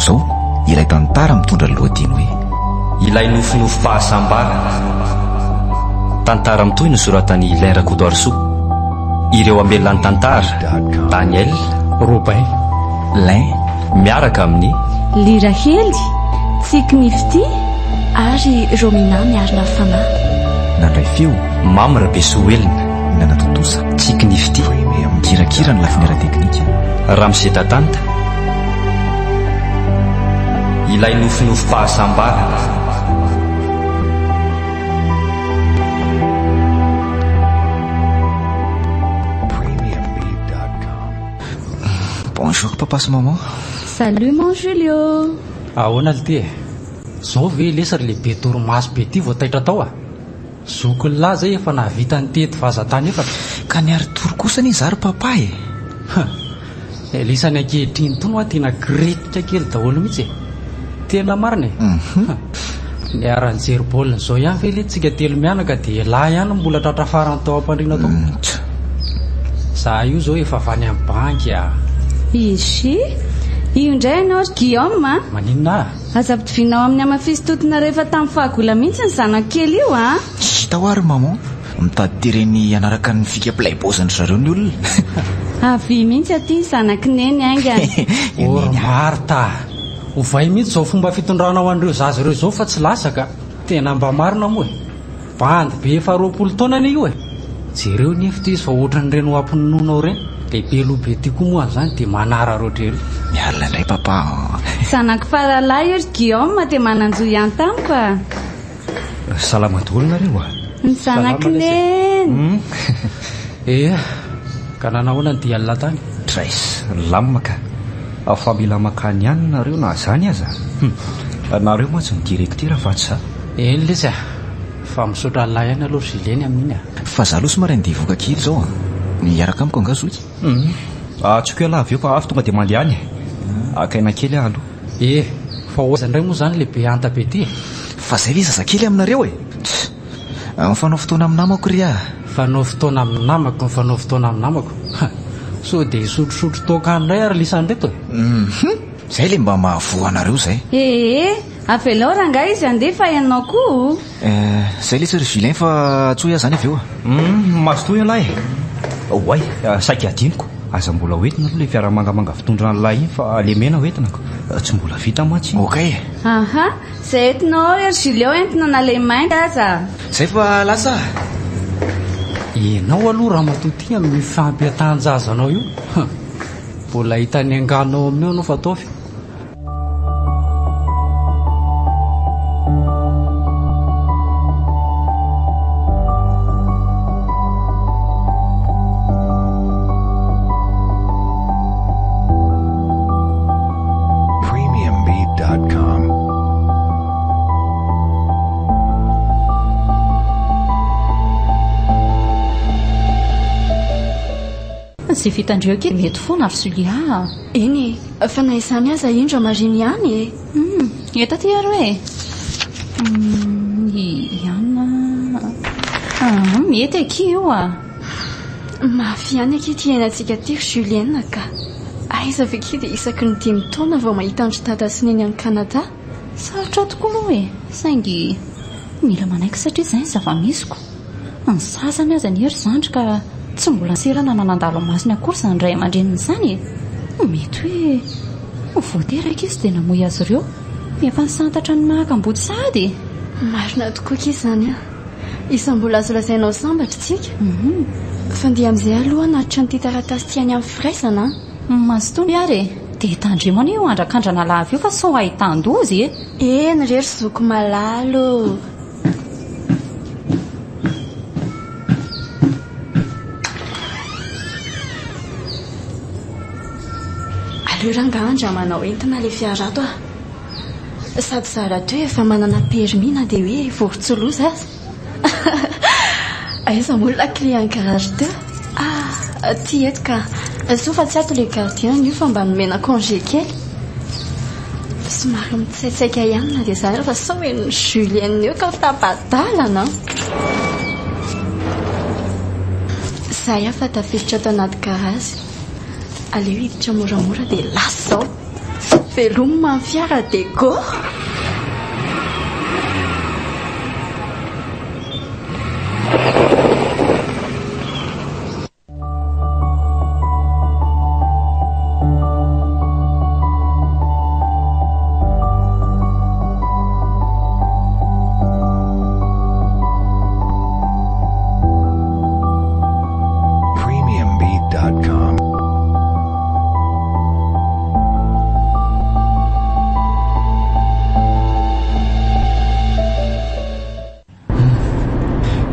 izao ilay tantara mitondra ny lohateny hoe. Ilay nofinofim-pahasambarana. Tantara mitohy nosoratan'i Ilain Rakotoarisoa. Ireo hamelona ny tantara, Daniel, Robin, Lin, miaraka amin'i. Lirahely, Tsiky ny fitia ary Romina miarina fanahy. Nandray feo. Mamy Rabesoelina. Nanatontosa. Tsiky ny fitia. Mikirakira ny lafiny ara-teknika. Ramose Dadanta. Ilay nofinofim-pahasambarana. Bonjour papa sy maman. Salut mon Julio. Ahoana lty e? Zao ve lesy ry le be torimaso be ty vao taitra tao a? Zokin'ny lahy zay efa nahavita nitety vazantany efatra. Ka niari-tory kosa anie za ry papa e! Huh! Elisany ankehitriny itony hoa tena kritika kely daholo mihitsy e! Tena marina e! Hum. Niara-nijery baolina izao ihany ve letsy tsika telo mianaka dia elah ihany no mbola tratra farany tao am-pandriana tao? Tsa. Za io izao efa avy any amin'ny banky a! Izy? Io indray ianao ry Guillaume a! Maninona aho? Aza ampitovianao amin'ny hamafisy totonareo efa tamin'ny fahagola mihitsy ny zanako kely io a! Tsy hita hoa ry maman, mitady tereny hanaraka ny fika playboys-ndry zareo ny olona. Avia mihitsy aty ny zanak'i Neny haingana. Oh ry Martha a! Ovay mihitsy izao fomba fitondranao an'ireo zaza ireo izao fa tsy lasa ka! Tena mba marina moa e! Bandy be efa 20 taona anie io e! Jereo ny hevitra izy fa ohatran'ireny ho ampinononao ireny, ilay be loha be ty koa moa an'izany dia manararaotra ery. Mialona indray papa an! Zanako faralahy io ry Guillaume dia manan-jo ihany tamiko a! Salama daholo nareo a! Ny zanak'i Neny! Ea, ka nanahoana ny dian'lah tany? Treiss, lamina ka! Fa mila makany ihany nareo na zany aza? Hum! Nareo mantsy no direktera fa tsy za. Eny lesy a! Fa misaotra an'lah ihany aloha ry Gilles amin'iny a! Fa za aloha somary andeha hivoaka kely izao a! Hiaraka amiko angaha zoky? Hum! Antsoiko ialahy avy eo fa avy tonga dia mandeha any e! Haka aina kely aho aloha. Eh! Fa ho aiza indray moa izany ilay be hanta be ity e? Fa zay ve zazakely aminareo e? Tss! Mifanao fotoana amin'ny namako ry ah! Mifanao fotoana amin'ny namako, mifanao fotoana amin'ny namako. Ha! Sao dia hisotrosotro toaka any indray ary lisany ireto e? Hum! Zay ilay mba mahavoa anareo zay. Ee! Avelao rangahy izy handeha fa ianao koa o! Eh! Zay letsy ry Julien fa antsoy aho zany avy eo a! Hum! Mazotoa ialahy e! Oay! Saika hadinoko! Aza mbola hoentina aloha ilay fiara mangamanga fitondran'lah iny fa le mena hoentina ko! Tsy mbola vita mantsy iny. Ok e! Aha! Zay entinao ao ry Julien entina na le mainty aza! Zay fa lasa a! Ianao aloha ramatoa ity amin'io fampiatan-jazanao io! Hum! Mbola hahita ny anganonao amin'io ianao fa ataovy. Premiumbeat.com. Izay vitan-dreo akia mety foana ry Julia a! Eny e, fa na izany aza indro hamarino ihany e! Hum, eto aty ary hoe e! Hum, i Anna ah, mety akia io a! Mafy ihany akia ity iainantsika ity ry Julienne ka! Aiza ve akia dia isaky ny dimy taona vao mahita an-dry Dada sy Neny any Canada? Sarotra tokoa aloha e! Saingy mila manaiky satria izay ny zava-misy ko! Ny sasany aza anie ry zandry ka tsy mbola niserana na nandalo ny masony akory izany ray aman-dreniny izany e! Mety hoe vao teraka izy dia namoy azy ireo. Efa nisantatra ny maha kamboty sahady e! Marina tokoa akia izany an! Isan'ny mbola azo lazaina ho sambatra isika. Fa ndeha amin'izay aloha hanatitra an'ity taratasy ity any amin'ny firaisana an! Mazotoa ary e! Dia tandremo anie io andrakandrana lava io fa sao ahitan-doza e! Eny re ry zoky malala ô! Aleo rangaha andramanao entina ilay fiara ato ah. Sady za rahateo efa manana permis na dia hoe vorontsiloza aza. Aiza moa la clé an'ny garage teo? Ah, aty eto ka. Soa fa tsy ato ilay gardien anio fa mba nomena congé kely. Somary mitsaitsaika ihany na dia izany aza fa sao henon'i Julienne eo ka tapa-dalana an! Izay aho fa tafiditra ato anaty garage. Aleo hiditra moramora dia lasa izao. Velomina ny fiara dia go! Premiumbeat.com.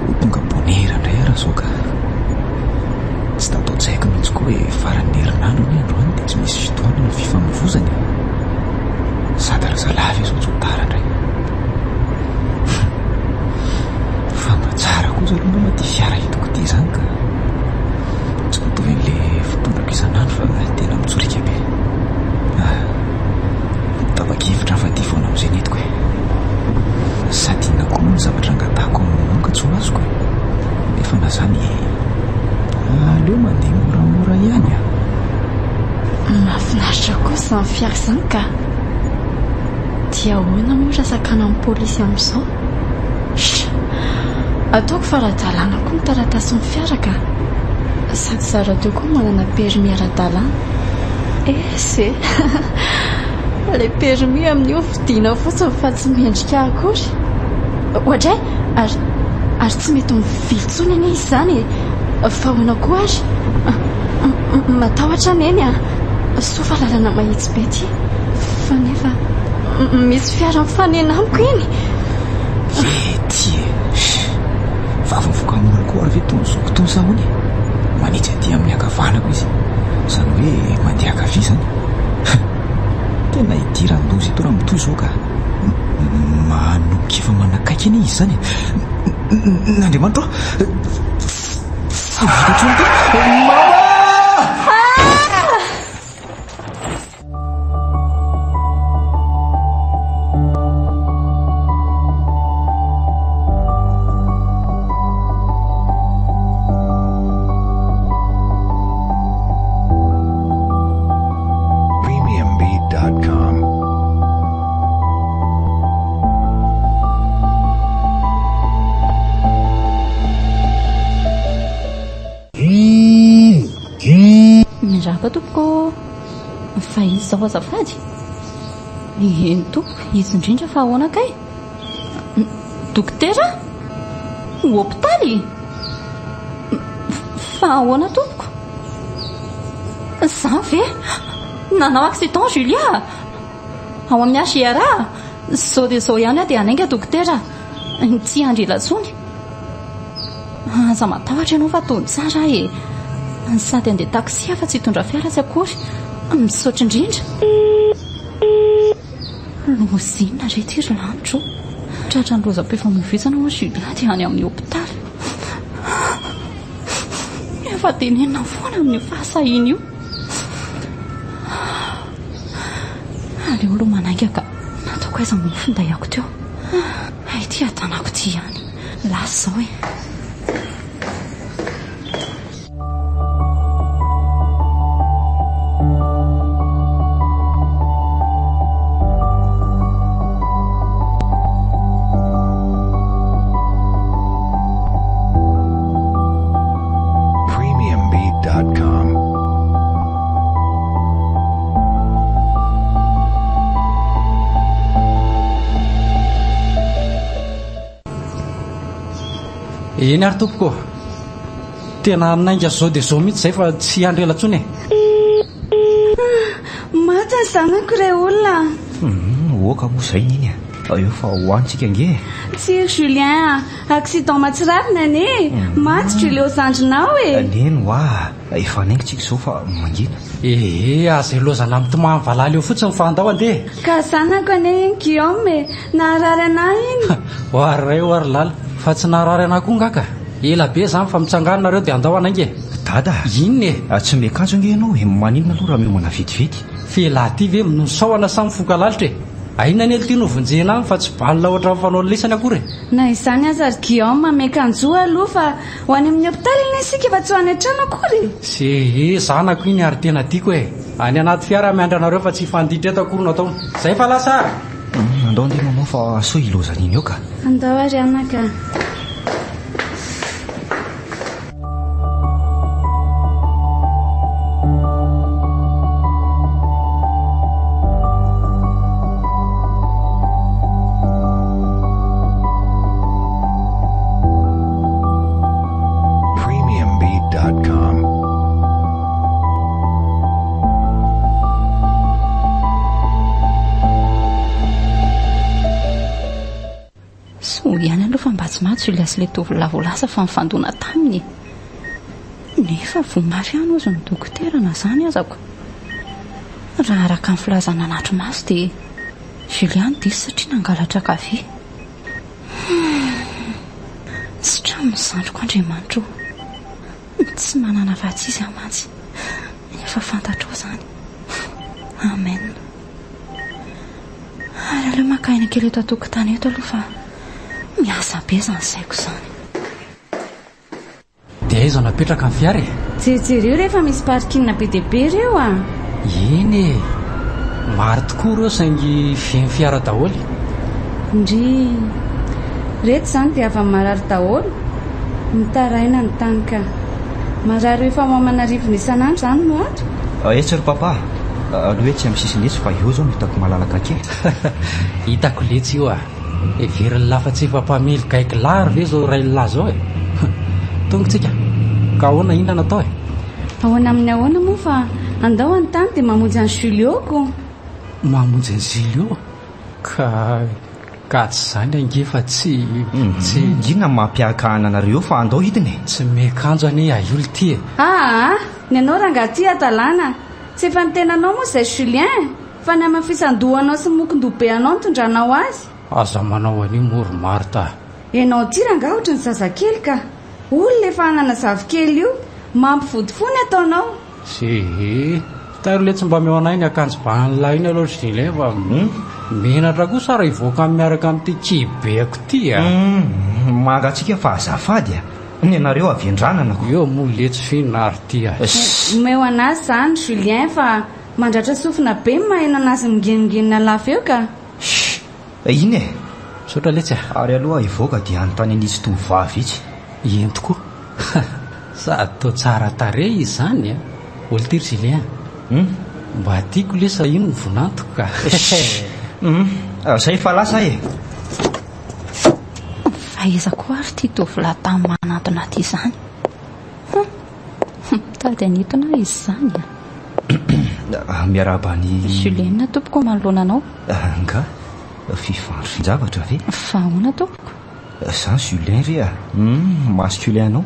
Ho tonga bonera indray aho raha izao ka. Tsy tato an-tsaiko mihitsy koa hoe faran'ny herinandro anie androany dia tsy misy fitohanana ny fifamoivozana e. Sady ry zalahy ve izao tsy ho tara indray. Fa mba tsara kosa aloha angamba ity fiara entiko ity izany ka. Tsy mitovy an'ilay fitondrako isan'andro fa tena mitsoriaka be. Ah, tapa-kevitra aho fa ity foana amin'izay ny entiko e. Sady inona koa moa ny zavatra angatahako amin'ny maman ka tsy ho azoko e. Nefa na izany aleo mandeha moramora ihany a. Mahafinaritra koa izany fiara izany ka. Dia ahoana moa raha sakanan'ny polisy amin'izao? Sh! Ataoko fa ara-dalàna koa ny taratasin'ny fiara ka. Sady izaho rahateo koa manana permis ara-dalàna. Esy e! Ilay permis amin'io vidiana fotsiny fa tsy mendrika akory. Oadray! Ary, ary tsy mety mivily intsony anie izy izany e! Fa ahoana koa ary? Matahotra aho Neny a! Soa fa lalana mahitsy be ity. Fa nefa misy fiara mifanena amiko iny. Ety e! Vavy mivoaka mora koa ary ve itony zoko itony sa ahoana e? Manitsy aty amin'ny ankavanako izy. Izany hoe mandeha ankavia izany. Tena idiran-doza eto raha mitohy izao ka. Manomboka efa manakaiky anie izy izany e. Andriamanitra ô! Tsy vita intsony ity. Mama! Premiumbeat.com. Miarahaba tompoko ô! Fa iza izao azafady? Eny tompoko, izy indrindra fa ahoana kay? Dokotera? Hopitaly? Fa ahoana tompoko? Za ve? Nanao accident Julia? Ao amin'ny HIRA? Zao dia zao ihany aho dia hanainga dokotera. Tsy hiandry ela intsony. Aza matahotra ianao fa tony tsara aho e. Sady handeha taxi aho fa tsy hitondra fiara tsy akory. Misaotra indrindra. Loza inona re ity ry lanitra o? Tratran'ny lozam-pifamoivoizana hono Julia dia any amin'ny hopitaly. Efa tenenina foana amin'io fahasahiana io. Aleo aloha manainga ka. Nataoko aiza moa ny finday-ako teo? Hay ity hadanako ity ihany. Lasa izao e. Premiumbeat.com. Eny ary tompoko ô. Tena hanainga zao dia zao mihitsy izay fa tsy hiandry ela intsony e. Maty ny zanako re olona a. Hum, oka moa izay nini a. Eo fa ho any tsika ange e. Tsia ry Julien a, accident mahatsiravina anie e. Maty Julio zandrinao e. Neny hoa, efa hanainga tsika izao fa mangina. Ehe, aza ilaozana mitomany valala eo fotsiny fa andao andeha e. Ka zanako anie iny Guillaume e, naharary anah iny. Oa ry ray oa ry lala, fa tsy naharary anah koa nga ka. Ela be izany fa mitsangana nareo dia andao hanainga e. Dada a! Inona e? Tsy miakanjo ange ianao e, maninona aloha raha miomana vetivety? F'elah ty ve minosahona sa mifoka lalitra e? Aina anie ity no vonjena aminy fa tsy balle ohatran'ny fanaon'ny lisany akory e. Na izany aza ry Guillaume, miakanjoa aloha fa ho any amin'ny hopitaly anie isika fa tsy ho any an-trano akory e. Zehe, zanako iny ary tena tiako e. Any anaty fiara miandry anareo fa tsy hifanditra eto akory no atao. Zay fa lasa ary. Andao andeha maman fa sao hilaozan'iny eo ka. Andao ary anaka. Premiumbeat.com. Soa ihany aloha fa mba tsy maty Julia sy ilay tovolahy vao lasa fa nifandona taminy e. Nefa voa mafy ihany hozy ny dokotera na izany aza ko. Raha araka ny filazan'ny nanatri-maso dia Julia no diso satria nangalatra ankavia. Humm. Sitrano ny zandriko Andriamanitra o. Tsy manana afa-tsy izy aho mantsy. Efa fantatrao izany. Amen. Ary aleo maka aina kely eto an-tokotany eto aloha fa miasa be izany saiko izany. Dia aiza no apetraka ny fiara e? Jerijereo rehefa misy parking be dia be ireo a! Eny e! Maro tokoa ireo saingy feno fiara daholo. Ndrii. Reto izany dia avy amin'ny marary daholo? Mitaraina ny tany ka. Marary efa ho aman'arivony isan'andro izany no ato? Etsy ry papa a! Aleo etsy amin'ny sisiny etsy fa eo izao no hitako malalaka kely. Hitako letsy io a! Heverin'ny lahy fa tsy efa mpamily gaigy lahy ary ve izao rain'lah izao e? Tonga tsika. Ka ahoana inona no atao e? Ahoana amin'ny ahoana moa fa andao hanontany dia mamonjy an'i Julio ko. Mamonjy an'i Julio? Ka ka tsy izany ange fa tsy tsy. Inona no mampiahakahana anareo eo fa andao hidina e! Tsy miakanjo anie aioly ity e! Aa! Ny anao rangahy ity hadalana! Tsy efa ny tenanao moa izay Julien fa ny hamafisan-dohanao sy ny mokon-doha be anao nitondranao azy. Aza manao an'io moa ry Martha a! Ianao ity rangahy ohatry ny zazakely ka! Olona efa hanana zafikely io, mampivody fo ny ataonao. Zehe! Tairo letsy mba omeo anay ny akanjo bahan'lah iny aloha ry Julien fa menatra kosa raha hivoaka miaraka amin'ity kibeako ity a! Mangatsiaka fa azafady a! Ny anareo avendranana ko! Eo moa letsy f'inona ary ity a! Omeo anazy izany Julien fa mandratra sofina be ny maheno anazy mingenongenona lava eo ka! Chut! Iny e! Misaotra letsy a! Ary aloha hivoaka dia hanontany an'itsy tovovavy itsy. Eny tokoa. Sady toa tsara tarehy izy izany a! Olty ry Julien a! Hum? Mba tiako lesy raha iny ny vonantoko ka! Hum! Zay fa lasa e! Fa iza koa ary ity tovolahy tany manantona aty izany? Hum! Mitady hanintona ahy izy izany a! Miarahaba an'i. Julienne tompoko manoloana anao. Nga? Fifandrifin-javatra ve? Fa ahoana tompoko? Za Julien re a! Hum, masculin anao.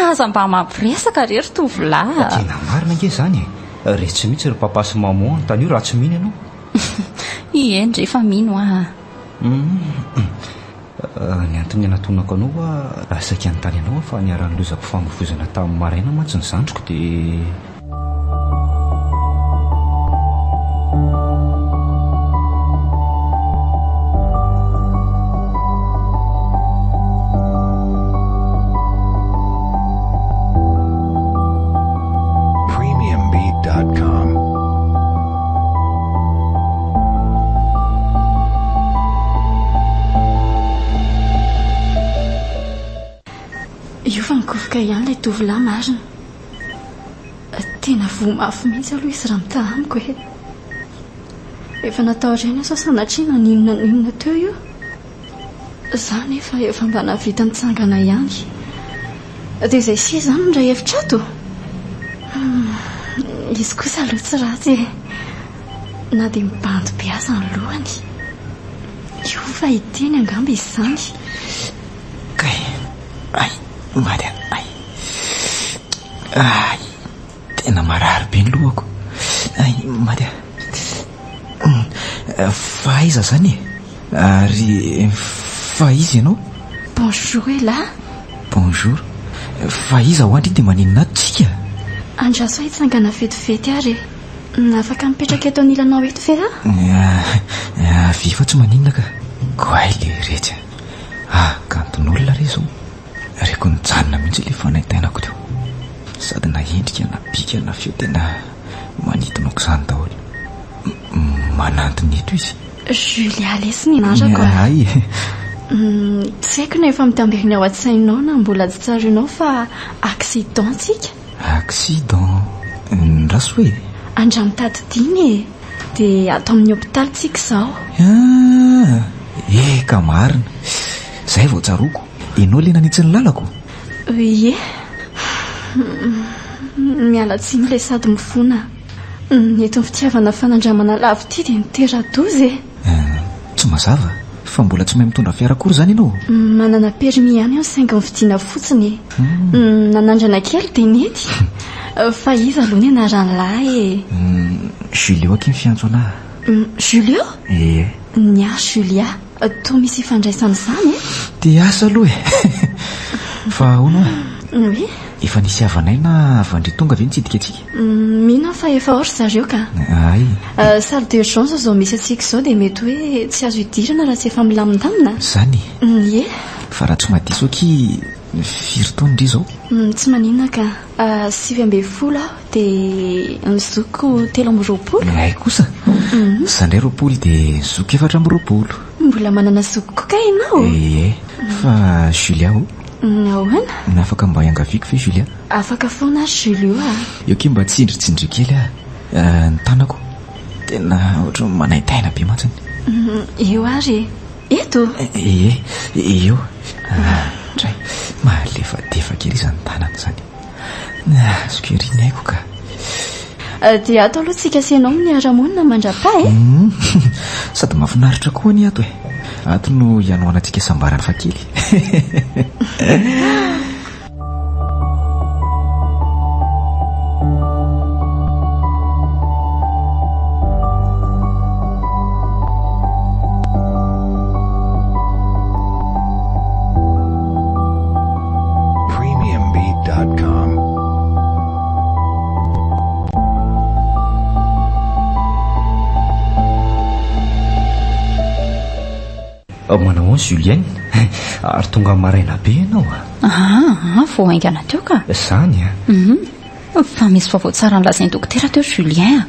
Aza mba mampiresaka re ry tovolahy a! Tena marina ange izany e! Re tsy mihitsy ry papa sy maman anontany io raha tsy mino ianao. Eny re fa mino aho a! Hum, ny antony anatonako anao hoa saika hanontany anao aho fa niharan'ny lozam-pifamoivoizana tamin'ny maraina mantsy ny zandriko dia. Premiumbeat.com. Io fa nikofoka ihany ilay tovolahy marina. Tena voa mafy mihitsy aloha izy raha mitaha amiko e. Efa natao ireny aho sao sanatria na n'inona n'inona teo io. Za nefa efa mba nahavita nitsangana ihany. Dia izay sisa izany no iray hevitra ato? Hum, izy kosa aloha tsy ratsy e. Na dia mibandy be aza ny lohany. Io fa hiteny angamba izy izany. Kay, ay, maty a, ay. Ay, tena marary be ny lohako. Ay, maty a. Fa aiza zany e? Ary fa iza ianao? Bonjour elah. Bonjour. Fa iza hoa ndry dia maninona ato tsika? Andraso hitsangana vetivety ary e. Afaka mipetraka eto anilanao eto ve aho? Avia fa tsy maninona ka. Koay le retsy a. Ah, kanton'olona re izao. Reko nijanona mihitsy ilay fanaintainako teo. Sady na endrika na bika na feo tena manintona aok'izany daholo. Manantona eto izy. Julia lesy ny anarako a. Hay. Tsy haiko na efa mitamberina ao an-tsainao na mbola tsy tsaroanao fa accident tsika. Accident? Ndraso hoe? Andramo tadidina e. Dia ato amin'ny hopitaly tsika izao. Ah! Eka marina. Izay vao tsaroako. Ianao ilay nanitsy ny lalako? Ie. Miala tsiny ilay sady mifona. Ny eto ny fitiavana fanandramana lavo ity dia nitera-doza e. Tsy mazava fa mbola tsy mahay mitondra fiara akory izany ianao? Manana permis ihany aho saingy nividiana fotsiny e. Nanandrana kely dia nety. Fa iza aloha ny anaran'lahy e? Julio akia ny fiantso anah. Julio? Ie. Ny ahy Julia. Toa misy ifandraisany izany e? Te asa aloha e. Fa ahoana hoa? Oui. Efa nisy havanay na havan-dry tonga ve nitsidika antsika? Mino aho fa efa ao ry zareo ka. Hay. Salle d'urgence izao misy antsika izao dia mety hoe tsy azo idirana raha tsy efa milamindamina. Izany e? Ie. Fa raha tsy mahadiso akia firy taona ndry izao? Tsy maninona ka. 19 aho dia ny zokiko 23. Hay kosa. Izaho indray 20 dia ny zokiko 24. Mbola manana zoky koa kay ianao? Ie. Fa Julia o? Ahoana? Afaka mba iangaviako ve Julia? Afaka foana ary Julio a. Eo akia mba tsindritsindrio kely aho ny tanako. Tena ohatran'ny manaintaina be mantsiny. Eo ary e. Eto? Ie, eo. Dray, mahalefadefa kely izany tanana izany. Azoko ery ny aiko ka. Dia ato aloha tsika sy ianao no miara-monina mandra-paha e. Sady mahafinaritra koa anie ato e. Ato no hianohanantsika sambarana fa kely. Premiumbeat.com. Manao ahoana Julienne? Ary tonga maraina be ianao a? Ah, vao haingana teo ka. Izany a? Fa misy vaovao tsara nolazain'ny dokotera teo Julien a.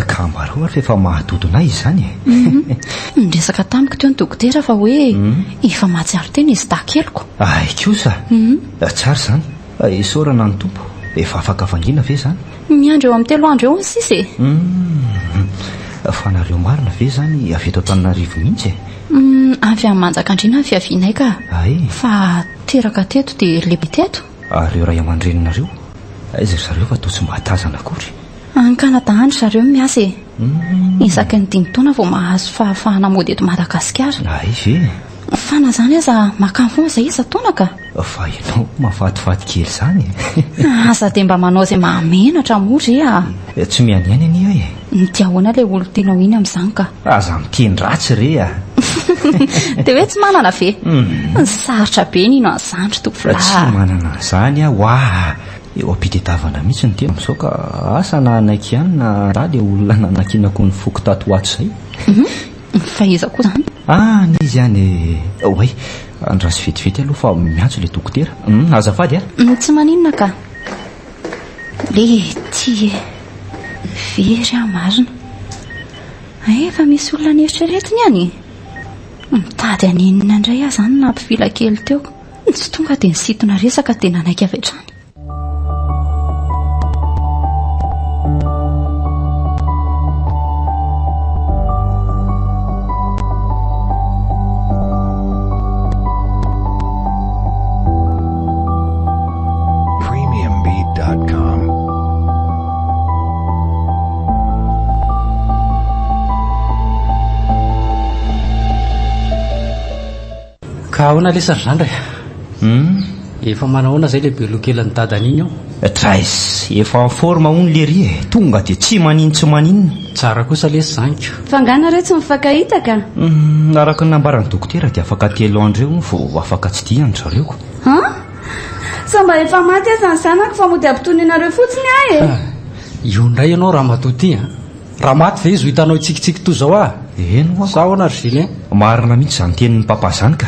Ka ambarao ary fa efa mahadodona ahy izany e. Niresaka tamiko teo ny dokotera fa hoe efa mahatsiaro tena izy dahy keliko. Ay kosa. Tsara izany. Isaorana ny Tompo. Efa afaka vangiana ve izany? Miandry eo amin'ny 3 andro eo ny sisa e. Fa nareo marina ve izany avy eto Antananarivo mihitsy e? Avy amin'ny Manjakandriana ny fiavianay ka. Ay. Fa teraka teto dia lehibe teto. Ary eo ray aman-dreninareo? Aiza ry zareo fa toa tsy mba tazana akory? Any Canada any zareo miasa e. Isaky ny 5 taona vao mahazo fahafahana mody eto Madagasikara. Ay ve? Fa na izany aza makany foana izay isan-taona ka. Fa ianao mahafatifaty kely izany e. Aza dia mba manao izay mahamenatra moa re a. Tsy mianiany anie aho e. Dia ahoana ilay olon-tianao iny amin'izany ka? Aza miteny ratsy re a. Dia hoe tsy manana ve? Sarotra be ny hino an'izany ry tompolahy. Tsy manana an'izany aho hoa. Eo am-pitedavana mihitsy ny tena amin'izao ka asa na hanaiky ihany na handà ilay olona nanakinako ny foko tato ho ato izay. Fa iza koa izany? Any izy any e. Oay, andraso vetivety aloha fa miantso ilay dokotera. Azafady a. Tsy maninona ka. Le ty e. Very aho marina. Efa misy olona nieritreretiny ihany. Mitady haninona indray aho izany nampifila kely teo. Tsy tonga dia nisintona resaka dia nanaiky avy hatrany. Premiumbeat.com. Ka ahoana lesy ry zandry e? Efa manahoana izay ilay beloha kelin'ny dadany iny eo? Treize, efa en forme hono lery e, tonga dia tsy manino tsy maninona. Tsara kosa lesy izany ko. Fa angaha nareo tsy mifankahita ka? Araka ny nambaran'ny dokotera dia afaka 3 andro eo hono vao afaka tsidihana ry zareo ko. Han? Sao mba efa maty aza ny zanako fa mody ampitony anareo fotsiny aho e. Io indray ianao ramatoa ity a! Raha maty ve izy ho hitanao hitsikitsiky toy izao aho? Eny ho'a. Sa ahoana ry Julien? Marina mihitsy izany tenin'i Papa izany ka!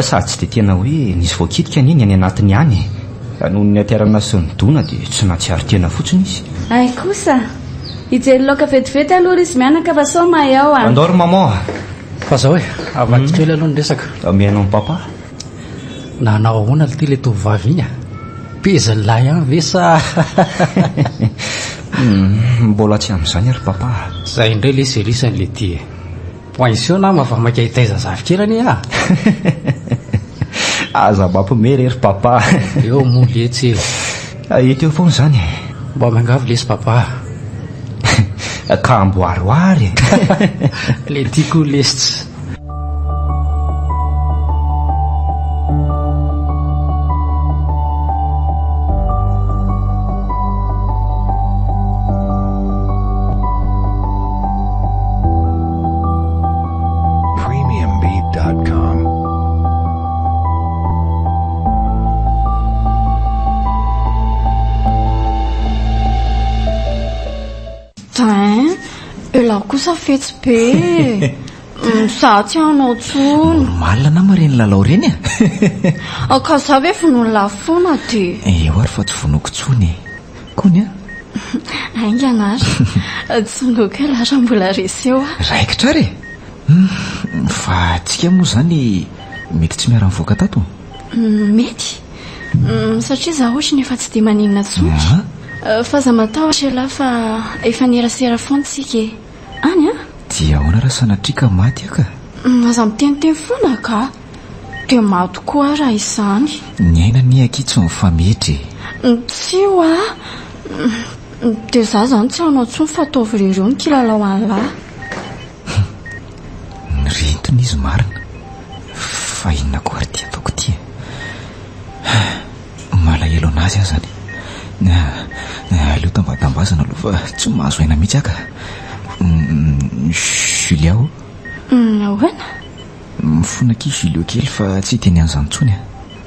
Sady tsy dia tena hoe nisy voakitika anie ny any anatiny any e! Noho ny hatairana sy ny dona dia tsy nahatsiaro tena fotsiny izy. Hay kosa! Hijery laoka vetivety aloha ry izy mianaka fa sao may ao a! Andao ry maman a! Fa zao e, avadiko kely aloha ny resaka. Mihaino an'i Papa. Nanao ahoana ity ilay tovovavy iny a? Pezin'ny lahy ihany ve sa. Mbola tsy amin'izany ary Papa a! Zay indray lesy elisany le ty e! Poinceau nama fa maika hitaiza zafikely anie ah! Aza mampime re ry Papa a! Eo moa letsy e! Eto eo foana izany e! Mba miangavy lesy Papa a! Ka amboaro ary e! Le ty koa lesy tsy. Premiumbeat.com. Tain, elah kosa fetsy be e. Za tsy hanao tsony. Normal nama ireny lalao ireny e. Ka za ve vonoin'lah foana dia. Eo ary fa tsy vonoiko tsony e. Kony a. Haingana ary. Tsongoiko elah raha mbola resy eo aho. Raikitra ary e. Fa tsika moa izany mety tsy miara-mivoaka tato? Mety. Satria za ohatry ny efa tsy dia maninona tsony. Fa aza matahotra elah fa efa nierasera foana tsika e. Any an! Dia ahoana raha sanatria ka maty aho ka? Aza miteniteny foana ka! Dia maty koa aho raha izany. Ny aina anie akia tsy mifametra e! Tsia hoa! Dia za izany tsy hanao intsony fa ataovy irery eo ny kilalao an'lah. Nirintona izy marina. Fa inona koa ary ity ataoko ity e? Malahelo an'azy aho izany. Aleo tambatambazana aloha fa tsy mahazo aina mihitsy aho ka. Julia ô. Ahoana? Mifona akia Julio kely fa tsy hiteny an'izany intsony a.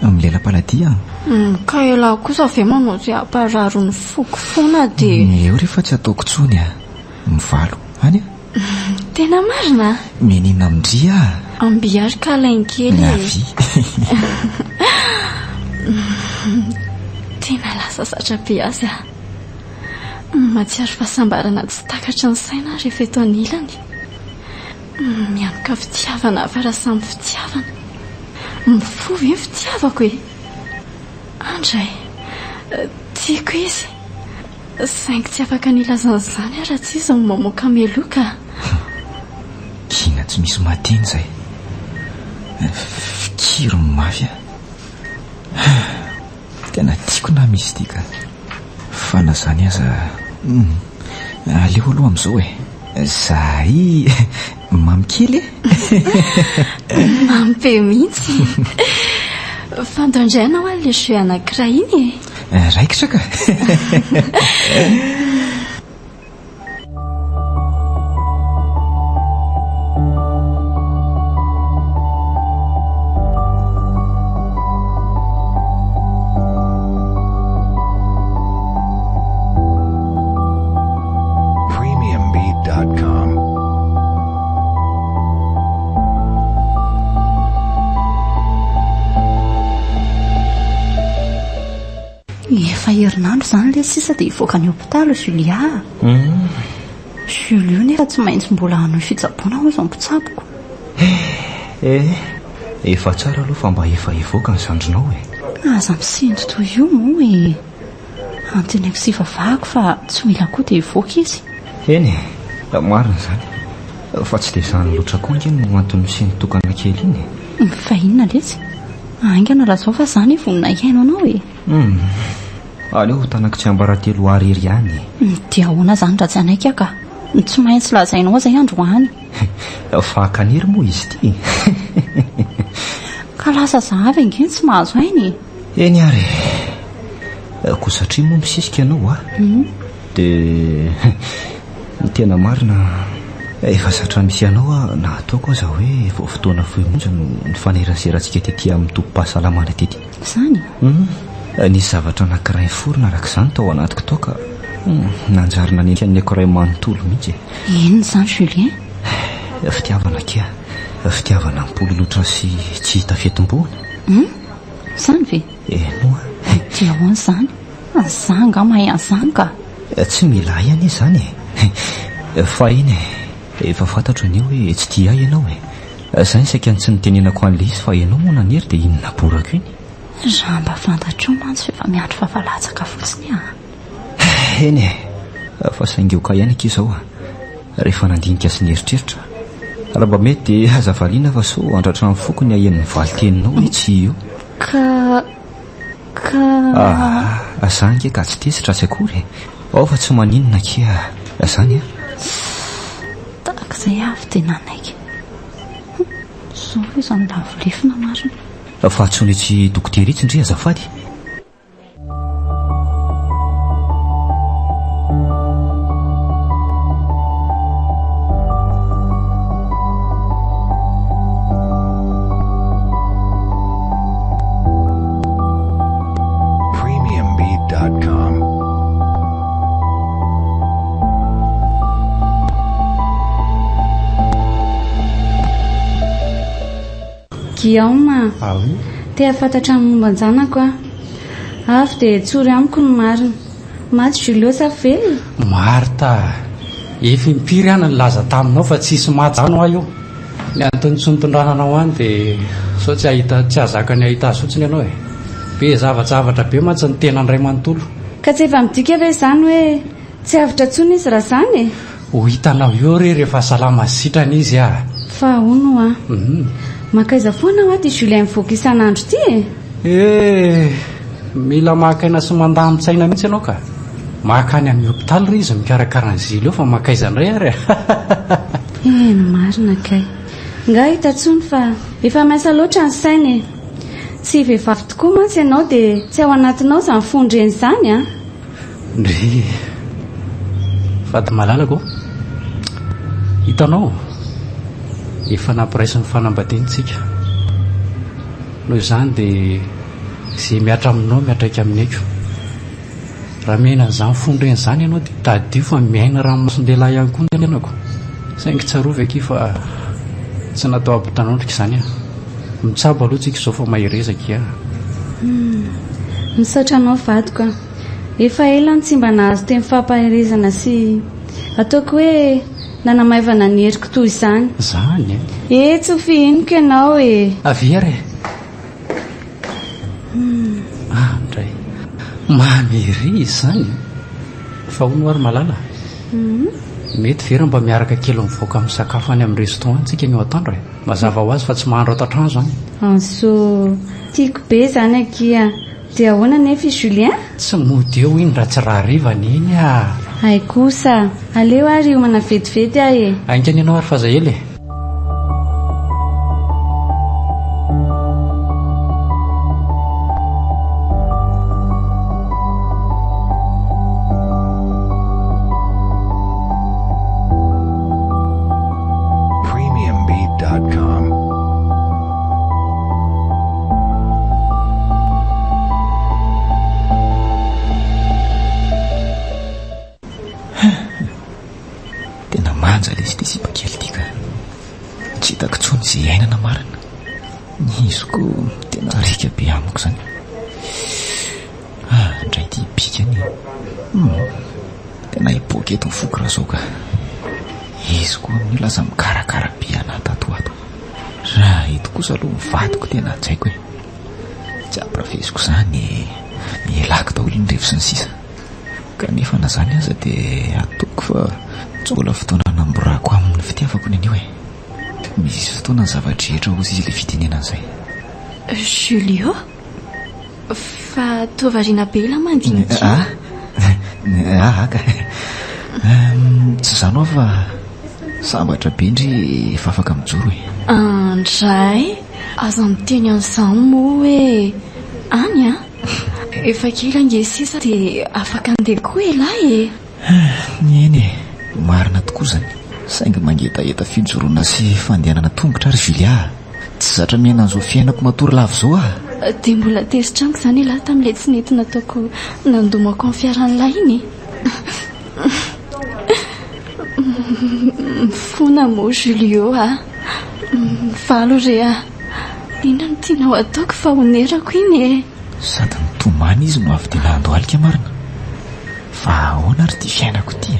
Milela-paladia aho. Ka elah kosa ve manao izay hamparary ny foko foana dia. Eo re fa tsy ataoko intsony a. Mivalo. Any a. Tena marina? Menina amin-dry ah. Amby ary ka alainy kely e. Avia. Tena lasa zatra be azy aho. Mahatsiaro fahasambarana tsy takatry ny saina aho rehefa eto anilany. Mianoka fitiavana hafa raha samy fitiavana. Mifoha ve ny fitiavako e? Andray, tiako izy. Saingy tsy afaka ny hilaza an'izany aho raha tsy izy no mamoaka meloka. Gina tsy misy mahateny izay. Fikiro mafy aho. Tena tiako na misy ity ka. Fa na izany aza, hum, aleo aloha amin'izao e. Zahay mamy kely e. Mamy be mihitsy. Fandraindraina hoa ilay jeu anankiray iny e. Raikitra ka. Premiumbeat.com. Efa herinandro izany ilay sisa dia hivoaka ny hopitaly Julia a. Julio nefa tsy maintsy mbola hanohy fitsaboana hoy izao mpitsaboko. Eh, efa tsara aloha fa mba efa hivoaka ny zandrinao e. Aza misento toy io moa e. Antenaiko sy ivavahako fa tsy ho ela koa dia hivoaka izy. Eny e, marina izany. Fa tsy dia izany loatra koa ange no antony misento tokana kely iny e. Fa inona letsy? Haingana lazao fa za anie vonona hihaino anao e. Hum, aleo ho tanako tsiambaratelo ahy irery ihany e. Dia ahoana izany raha tsy hanaiky aho ka? Tsy maintsy lazainao izay androany. Fa hakanery moa izy ity e. Ka lasa za avy ange no tsy mahazo aina e. Eny ary e. Koa satria moa misisika ianao a. Dia ny tena marina, efa zatra misy anao aho na ataoko aza hoe vao fotoana fohy monja no nifaneraserantsika tety amin'ny tobim-pahasalamana tety. Izany? Nisy zavatra anankiray niforona araka izany tao anatiko tao ka. Nanjary nanenika ny aiko iray manontolo mihitsy e. Inona izany Julien? Fitiavana akia. Fitiavana mipololotra sy tsy hita fiatombohana. Hum? Izany ve? Eny oa. Dia ahoana izany? Za angaha mahay an'izany ka. Tsy mila ahy anie izany e. Fa iny e, efa fantatro anie hoe tsy tia ahy ianao e. Izay no saika tsy nitenenako an'ilay izy fa ianao moa nanery dia iny naborako iny. Raha mba fantatrao mantsy fa efa miandry vava latsaka fotsiny aho. Eny e, fa saingy ok ihany akia izao a. Rehefa nandinika sy nieritreritra. Raha mba mety dia aza valiana fa sao handratra ny foko ny haheno ny valin-teninao hoe tsia io. Ka. Ka. Ah, za ange ka tsy tezitra tsy akory e. Ao fa tsy maninona akia zany a. Tahaka izay avy dia nanaiky. Zao ve izany lavo lefona marina. Fa antsoina etsy dokotera etsy ndry azafady. Premiumbeat.com. Guillaume Ah oui? Te hahafantatra ny momba an-janako aho. Avy dia tsory amiko ny marina. Maty Julio sa velona? Martha, efa impiry aho no nilaza taminao fa tsisy maty izany hoa io. Ny antony tsy nitondrana anao any dia sao tsy hahita, tsy hahazaka ny hahita azy fotsiny ianao e. Be zavajavatra be mantsy ny tenany iray manontolo. Ka tsy efa midika ve izany hoe tsy avotra intsony izy raha izany e? Ho hitanao eo re rehefa salama sy sitrana izy a! Fa hono hoa, mankaiza foana hoa ity Julien mivoaka isan'andro ity e? Eh! Mila maka aina sy mandamin-tsaina mihitsy ianao ka! Maka any amin'ny hopitaly re izy mikarakara an'i Zily eo fa mankaiza indray ary e! Eny marina kay! Nga hita intsony fa efa miasa loatra ny saina e! Tsy vehivavy tokoa mantsy ianao dia tsy ao anatinao izany fon-dreny izany an! Ndry vady malalako ô! Hitanao, efa nampiraisin'ny fanambadiana isika. Noho izany dia izay mihatra aminao miantraika amin'ny aiko. Raha miaina an'izany fon-dreny izany ianao dia tadidio fa miaina ranomason-dehilahy ihany koa ny tenako. Saingy tsarovy akia fa tsy natao hampitanondrika izany aho. Mitsabo aloha tsika izao fa mahereza akia. Misaotra anao vadiko a! Efa ela no tsy mba nahazo teny fampaherezana sy ataoko hoe nanamaivana ny heriko toy izany. Izany e? Eh, tsy ho fihiniko ianao e! Avia ary e! Ah, ndray. Mamy ery izany e! Fa hono hoa ry Malala? Mety ve raha mba miaraka kely mivoaka misakafo any amin'ny restaurant tsika ny eo atoandro e? Mazava ho azy fa tsy mahandro ato an-trano izany. Anso, tiako be izany akia. Dia ahoana anefa i Julien? Tsy mody eo iny raha tsy rahariva iny ah! Hay kosa! Aleo ary hiomana vetivety aho e! Haingana ianao ary f'aza ela e! Premiumbeat.com. Tena manja lesy ity sipa kely ity ka. Tsy hitako intsony izay iainana marina. Ny iziko tena rika be amiko izany. Ah, ndray ity bikany e. Hmm. Tena hipoaka eto ny foko raha izao ka. Izy koa amin'io lasa mikarakara be anà tato ho ato. Raha eto kosa aloha ny vadiko tena hajaiko e. Tsy ampirafesiko izany e. Ialako daholo ny revy sy ny sisa. Kanefa na izany aza dia ataoko fa tsy mbola fotoana hanamborako aminy ny fitiavako ny anio e. Misy fotoana ny zava-drehetra hozy izy ilay fitenenana izay. Julio? Fa toa variana be ilay mandinika io. Ah, ah ka. Tsy izany hoa fa sambatra be ndry efa afaka mijoro e. Andray, aza miteny an'izany moa hoe any an. Efa kely ange sisa dia afaka handeha koa elah e. Eny e, marina tokoa izany. Saingy mangetaheta fijoroana sy fandehanana tongotra ry Julia a. Tsy zatra miaina an'izao fiainako matory lava izao aho. Dia mbola tezitra amiko izany ialahy tamin'ilay tsy nety nataoko nandomako ny fiaran'ilay iny e. Mifona moa Julio a. Mivalo re a. Inona no tianao ataoko fa onerako iny e. Sady nitomany izy no avy dia nandohalika marina. Fa ahoana ary ity fiainako ity e?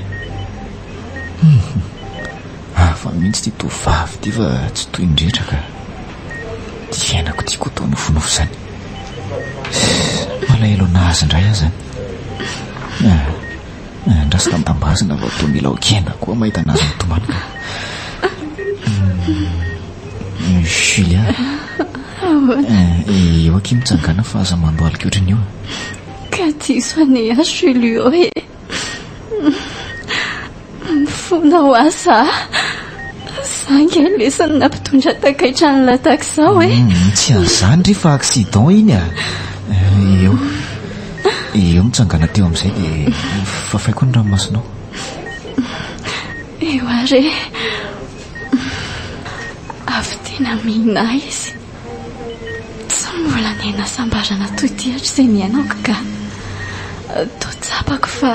Hum. Hafa mihitsy ity tovovavy ity fa tsy toy ny rehetra ka. Ity fiainako ity koa toa nofinofy izany. Malahelo an'azy indray aho izany. Ah, andraso tambazina vao toa mila ho kenda koa mahita an'azy mitomany ka. Hmm, Julia. Eh, eo akia mitsangana fa aza mandohalika ohatran'io. Ka diso anie aho Julio e. Mifona ho ahy za. Za ange lesany nampitondra takaitra an'ilay tahaka izao e. Hmm, tsy an'izany ry fa accident iny a. Eh, eo. Eo mitsangana teo amin'izay dia fafaiko ny ranomasonao. Eo ary e. Avy tena mihina ahy izy. Tsy mbola niaina hasambarana toy ity hatrizay niainako ka. Toa tsapako fa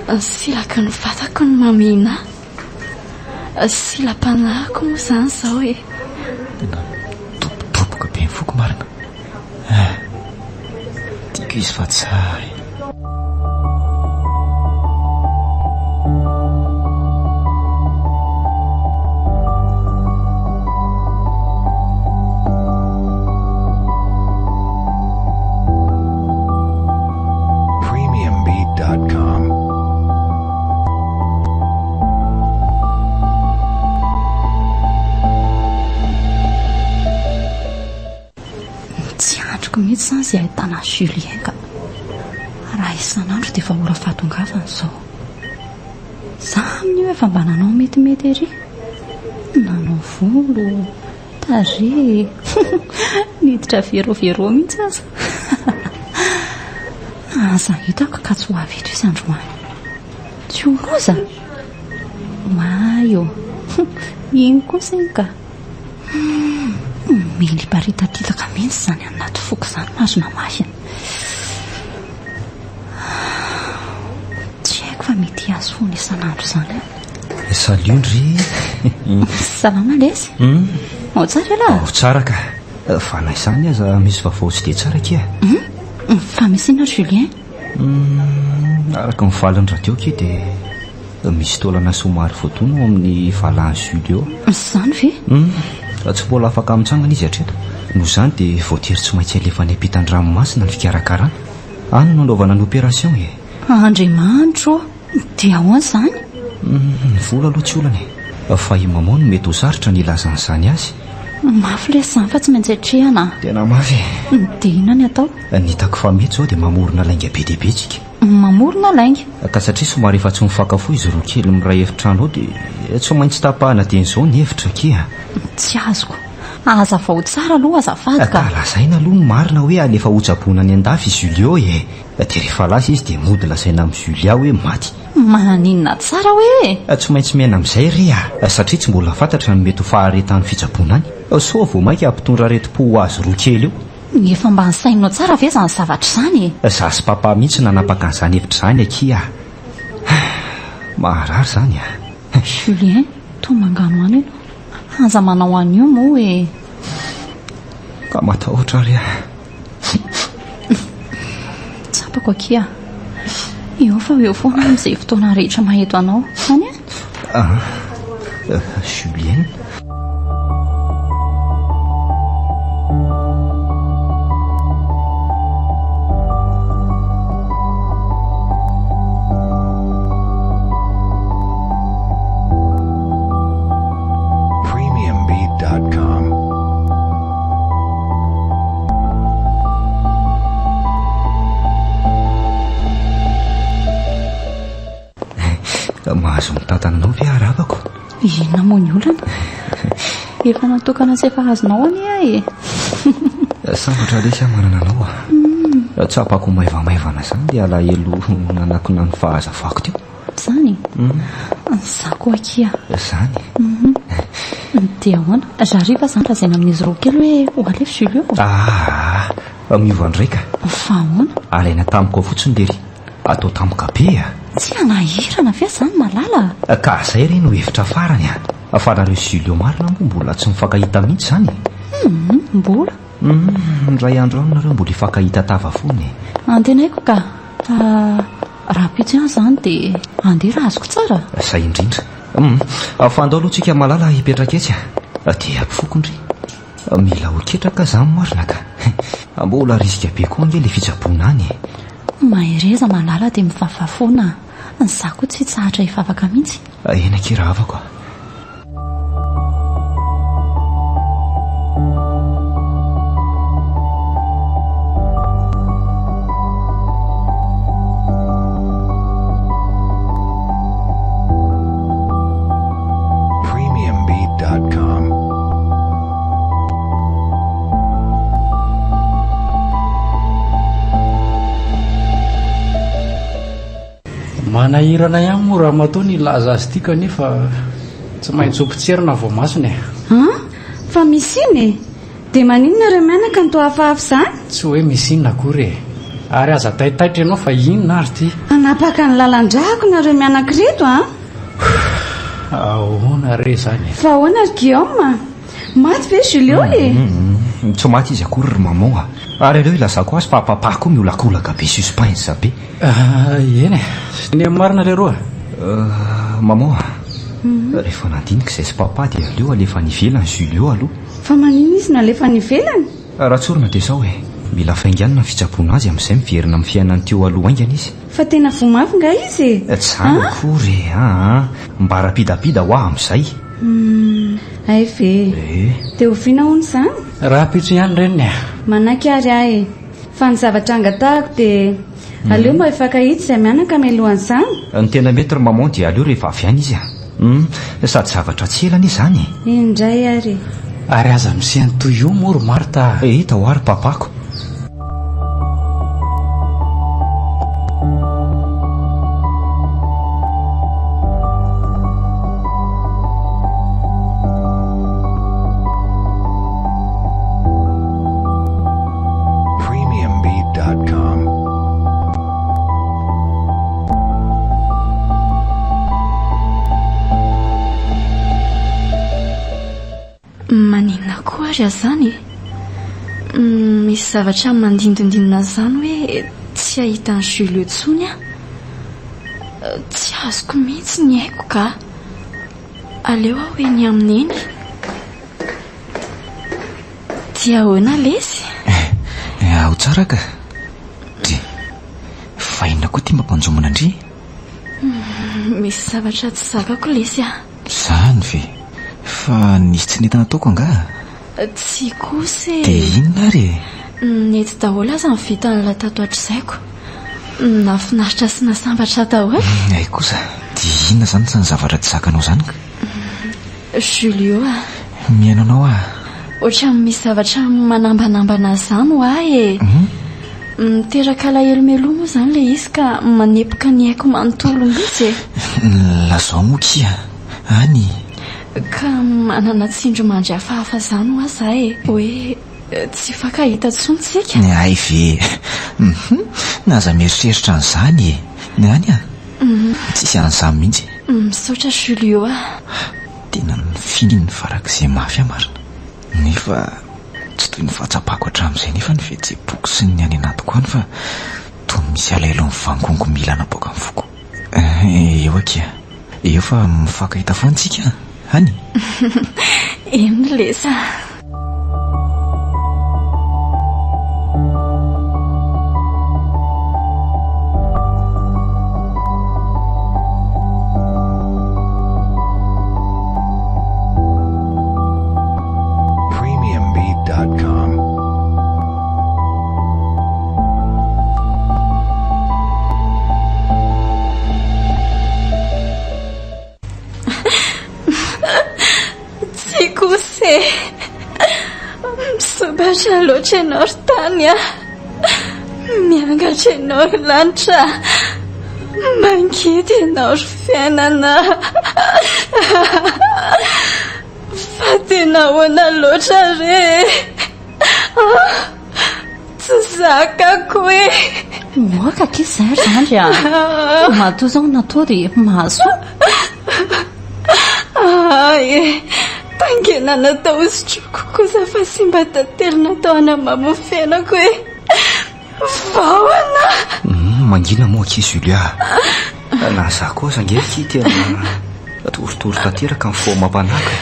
ny silaky ny vatako no mamihina ahy. Silam-panahiko moa izany izao e. Tena midobodoboka be ny foko marina. Ah, tiako izy fa tsara e. Premiumbeat.com. Tsy andriko mihitsy izany izay ahitana an'i Julien ka. Raha isan'andro dia efa ora fahatongavany izao. Za amin'io efa mba nanao metimety ery. Nanao volo, tarehy, niditra vero vero mihitsy aza. Aza hitako ka tsy ho avy eto izy androany. Tsy ho loza? Oay ô! Iny kosa iny ka. Miliparitaritaka mihitsy izany anaty foko izany marina mafy a. Tsy haiko fa mety hihazo foana isan'andro izany aho. Salut ndry. Salama lesy. Hmm? Ao tsara ialahy? Ao tsara ka. Fa na izany aza misy vaovao tsy dia tsara akia. Hmm? Fa misy inona Julien? Hmm, araka ny valin'ny radio akia dia Misy taolana somary voadona ao amin'ny valan'i Julio. Izany ve? Hum, tsy mbola afaka mitsangana izy hatreto. Noho izany dia voatery tsy maintsy alefa any ampitan-dranomasina ny fikarakarana. Any no anaovana ny opération e. Andriamanitro ô! Dia ahoana izany? Hum, ny vola aloha tsy olana e. Fa i Maman no mety ho sarotra ny hilazana izany azy. Mafy lesy izany fa tsy maintsy atrehana a. Tena mafy e. Dia inona ny atao? Ny hitako fa mety izao dia mamorona lainga be dia be tsika. Mamorona lainga. Ka satria somary efa tsy mifankafoy izy roa kely miray efitrano ao dia tsy maintsy tapahana dieny izao ny hevitra akia. Tsy azoko. Hazavao tsara aloha azafady ka. Ka lazaina aloha ny marina hoe alefa hotsaboina any andafy i Julio e. Dia rehefa lasa izy dia mody lazaina amin'i Julia hoe maty. Maninona tsara hoe e? Tsy maintsy miaina amin'izay re a! Satria tsy mbola fantatra ny mety ho faharetan'ny fitsaboana any. Sao vao mainka hampitondra aretim-po ho azy roa kely eo. Efa mba nisainao tsara ve izany zavatra izany e? Za sy papa mihitsy nanapaka an'izany hevitra izany akia a! Maharary izany a! Julien, toa mangano any ianao. Aza manao an'io moa e! Ka matahotra ary aho. Tsapako akia. Eo fa ho eo foana aho amin'izay fotoana rehetra maha-eto anao. Any a? Ah, Julienne. Premiumbeat.com. Mahazo mitantana anao ve arabako? Inona moa ny olana? Efa natokana sy efa azonao anie aho e. Sambatra lesy aho manana anao a. Hmm. Tsapako maivamaivana izany dia alahelo nanakona ny fahazavako teo. Izany? Hmm. Za koa akia. Izany? Mhm. Dia ahoana? Raha hariva izany lazaina amin'izy roa kely hoe ho alefa Julio? Ah, miova indray ka. Fa ahoana? Alaina tampoka fotsiny lery. Atao tampoka be a. Tsy hanahirana ve izany Malala? Ka izay re no hevitra farany a! Fa nareo sy Julio marina moa mbola tsy mifankahita mihitsy izany e? Hum, mbola. Hum, indray andro any nareo mbola hifankahita tava foana e. Antenaiko ka. Fa rahampitso ihany izany dia handeha raha azoko tsara? Izay indrindra. Hum, fa andao aloha tsika Malala hipetraka etsy a. Dia ampifoko ndry. Mila ho ketraka izany marina ka. Mbola risque be koa ange ilay fitsaboana any e. Mahereza Malala dia mivavaha foana a. Za koa tsy hitsahatra hivavaka mihitsy. Eny akia rahavako a. Premiumbeat.com. Manahirana ihany moa ramatoa ny hilaza azy ity kanefa tsy maintsy ho potserina vao masony e. An? Fa misy inona e? Dia maninona ireo menaka no toa hafahafa izany? Tsy hoe misy inona akory e. Ary aza taitaitra ianao fa inona ary ity? Hanapaka ny lalan-drako nareo mianaka ireto an! Ahoana re izany e? Fa ahoana ry Guillaume? Maty ve Julio e? Tsy maty izy akory ry maman a! Ary aleo ilazako azy fa papa koa miolakolaka be suspense be. Eny e! Ny marina leroa. Maman a! Rehefa nandinika izay sy papa dia aleo alefa any ivelany Julio aloha. Fa maninona izy no alefa any ivelany? Raha tsorina dia izao e! Mila fainganina ny fitsaboana azy amin'izay miverina amin'ny fiainany teo aloha haingana izy. Fa tena voa mafy nga izy e? Tsy izany akory e! Aa! Mba rapidapida hoa amin'izay. Humm! Hay ve? Eh! Dia oviana hono izany? Rahampitso ihany reniny a! Manaiky ary aho e! Fa ny zavatra angatahako dia aleo mba hifankahita izay mianaka mialohan'izany. Ny tena mety ry maman dia aleo rehefa avy any izy a! Humm! Sady zavatra tsy ela anie izany e! Indray ary e! Ary aza misento toy io moa ry Martha a! Hita hoa ry papako. Premiumbeat.com. Maninona koa ary azany e? Misy zavatra mandindondindona azany hoe tsy hahita an'i Julio intsony aho. Tsy azoko mihitsy ny aiko ka. Aleo aho eny aminy eny. Dia ahoana lesy? Eh, ao tsara ka. Dry. Fa inona koa ity mampanjombona an-dry? Misy zavatra tsy zakako lesy a. Zany ve? Fa nisy tsy nety nataoko angaha? Tsia kosa e. Dia inona ary e? Nety daholo aza ny vitan'ilay tato hatrizaiko. Nahafinaritra sy nahasambatra daholo. Hay kosa. Dia inona izany izany zavatra tsy zakanao izany ka? Julio a. Mihaino anao aho. Ohatran'ny misy zavatra manambanambana izany ho ahy e. Miteraka alahelo mialoha moa izany ilay izy ka manepoka ny aiko manontolo mihitsy e. Lazao moa kia. Any. Ka manana tsindrimandry hafahafa izany hoa za e. Hoe tsy hifankahita intsony tsika. Hay ve. Hum. Aza mieritreritra an'izany e. Any a. Tsisy an'izany mihitsy. Misaotra Julio a. Tena nofihininy farak'izay mafy aho marina. Nefa tsy toy ny fahatsapako hatramin'izay nefa ny fihetseham-poko sy ny any anatiko any fa toa misy alahelo mivangongo mila hanapoaka ny foko. Eo akia. Eo fa mifankahita foana tsika any. Eny lesa. Premiumbeat.com. Tsia kosa e! Misobatra loatra ianao ry tany a! Miangatra ianao ry lanitra a! Mangidy ianao ry fiainana a! Fa tena ahoana loatra re e! Tsy zakako e! Moaka akia izay ry zandry a! Matoa izao natao dia mahasoa. Ay e! Tangena natao hosotroiko kosa fa simba tantely natao hanamamo ny fiainako e! Vahona! Mangina moa akia Julia a! Na za koa aza ange akia tena torotoro tanteraka ny fo amam-panahiko e!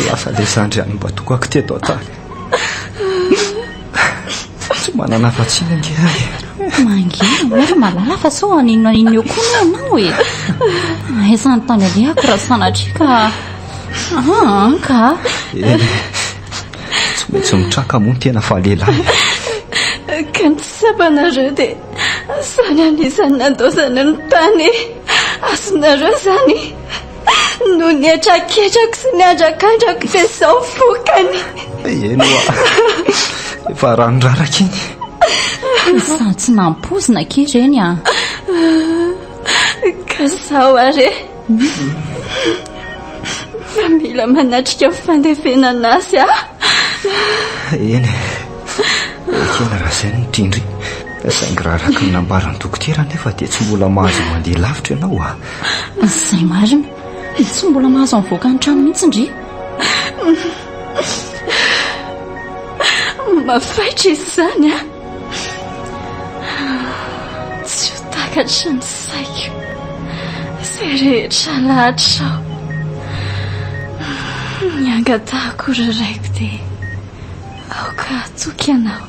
Lasa ilay zandry any mba tokako teto an-tany. Tsy manana afa-tsiny ange aho e. Mangina moa ry malala fa sao haninona haninona eo koa anie ianao e. Aiza ny tany alehako raha sanatria ka ah ka. Eny, tsy maintsy mitraka moa ny tena fa lehilahy. Ka ny tsy tsapanareo dia izany anisan'ny nandaozana ny tany e. Azonareo izany. Noho ny hetraketrako sy ny andrakandrako dia izao vokany. Eny hoa, efa rano raraka iny. Sady tsy nampoizina akia ireny ah. Ka izao ary e. Fa mila manatrika ny fandevenana azy aho. Eny e, ekena raha izay no tian-dry. Saingy raha araka ny nambaran'ny dokotera anefa dia tsy mbola mahazo mandeha lavitra ianao ah. Izay marina. Tsy mbola mahazo mivoaka ny trano mihitsy ndry. Mafaitra izy izany a. Tsy ho takatry ny saiko izay rehetra lahatrao. Ny angatahako ry raiko dia aoka hatoky ianao.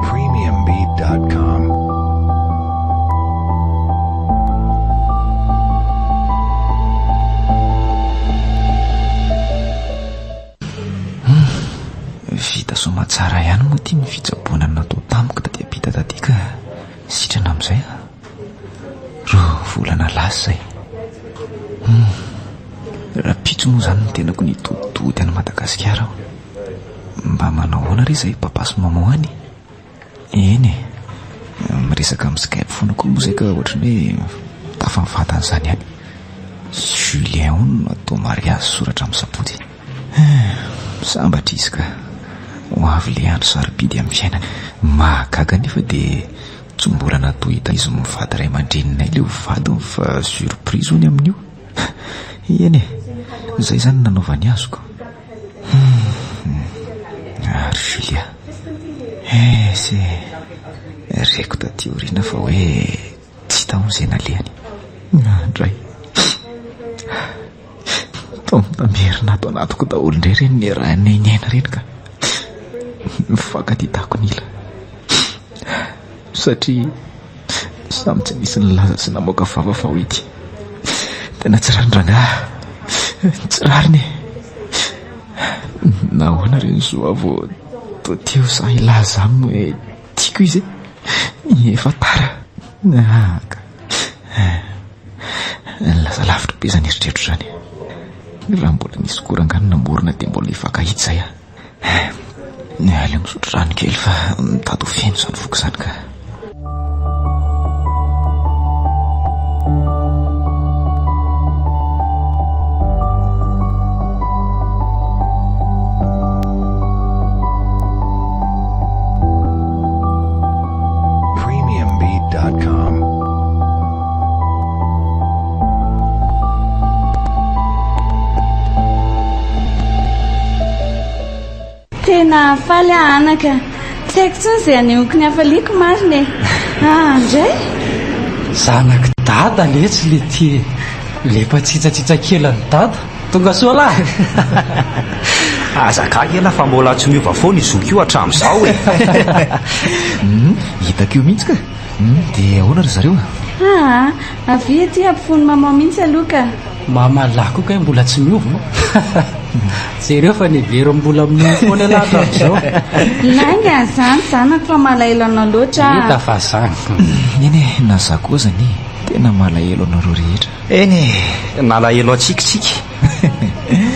Premiumbeat.com. Vita soamatsara ihany moa ity ny fitsaboana natao tamiko taty ampita taty ka sitrana amin'izay aho. Roa volana lasa izay. Hum. Rahampitso moa izany ny tenako nitoditody any Madagasikara aho. Mba manao ahoana re izay papa sy maman any? Eny e, miresaka amin'ny Skype foana koa moa izay ka ohatran'ny hoe mitafa mivantana izany ihany. Julien hono no atao mariazy soratra amin'ny sabotsy. Eh, sambatra izy ka. Ho avy ilay andro sarobidy amin'ny fiainany. Mahagaga anefa dia tsy mbola natao hitan'izy mivady ray aman-dreninay ilay ho vadiny fa surprise hono amin'io. Eny e, izay izany no nanaovany azoko. Ary Julia, eh, se reko taty aoriana fa hoe tsy hita hono izay nalehany. Andray. Toa mitamberina ato anatiko daholo indray ireny niarahanay niaina ireny ka. Mifankatia tahako ny ila. Satria samy tsy nisy nilaza sy namoaka vava fa ho ity. Tena tsy rariny rangahy. Tsy rariny e. Nahoana re ny zo vao toa teo za hilaza aminy hoe tiako izy e? Efa tara. Ah, ka. Lasa lavitra be izany eritreritro izany. Raha mbola nisy korangany namorona dia mbola hifankahita izay aho. Aleo misotro rano kely fa mitady ho feno izany foko izany ka. Premiumbeat.com. Tena faly aho anaka. Tsy haiko intsony izay hanehoako ny hafaliako marina e. Ah, ndray. Zanak'i dada letsy le ty e. Le mpatsitsatsitsa kely an'i dada. Tonga soa lahy. Aza gaga elah fa mbola tsy miova foana io zoky io hatramin'izao e. Hitako io mihitsy ka. Dia ahoana ry zareo a? Aa, avia aty ampofoan'i maman mihitsy aloha ka. Mama lahy koa kay mbola tsy miova. Jereo fa neveriny mbola minono foana ialahy hatramin'izao. Lainga izany zanako fa malahelo anao loatra aho. Hita fa zany. Eny e, na za koa aza anie tena malahelo anareo rehetra. Eny e, nalahelo antsika isika.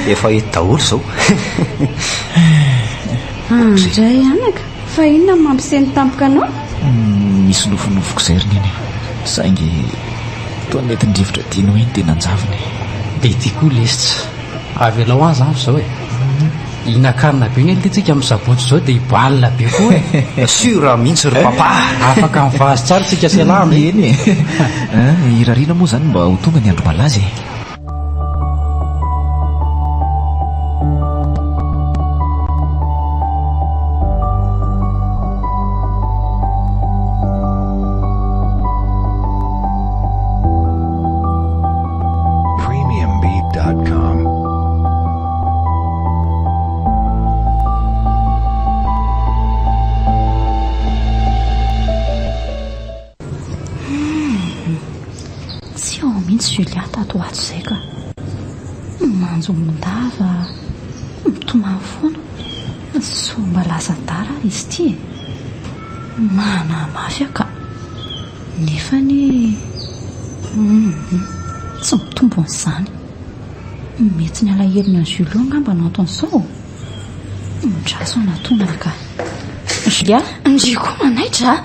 Efa eto daholo izao. Andray anaka. Fa inona no mampisento tampoka anao? Misy nofinofiko izay ry Neny e. Saingy toa nentin-drivotra dino iny dia nanjavona e. Dia ity koa lesy. Avelao any izany fa izao e. Hihinan-kanina be anie ity tsika amin'ny sabotsy izao dia hi-bal be koa e. Sûr mihitsy ry papa. Afaka mivazo tsara tsika sy ialahy amin'iny. Eny e. Irariana moa izany mba ho tonga ny andro malaza e. Premiumbeat.com. Tsy ao mihitsy Julia tato ho ato izay ka. Manjombon-dava, mitomany foana. Sao mba lasa adala ary izy ity e. Manahy mafy aho ka. Nefa anie hum tsy mitombona izany. Mety ny alahelony an'i Julio angamba no anton'izao. Andraso hanatona ka. Julia? Ndry koa manaitra a!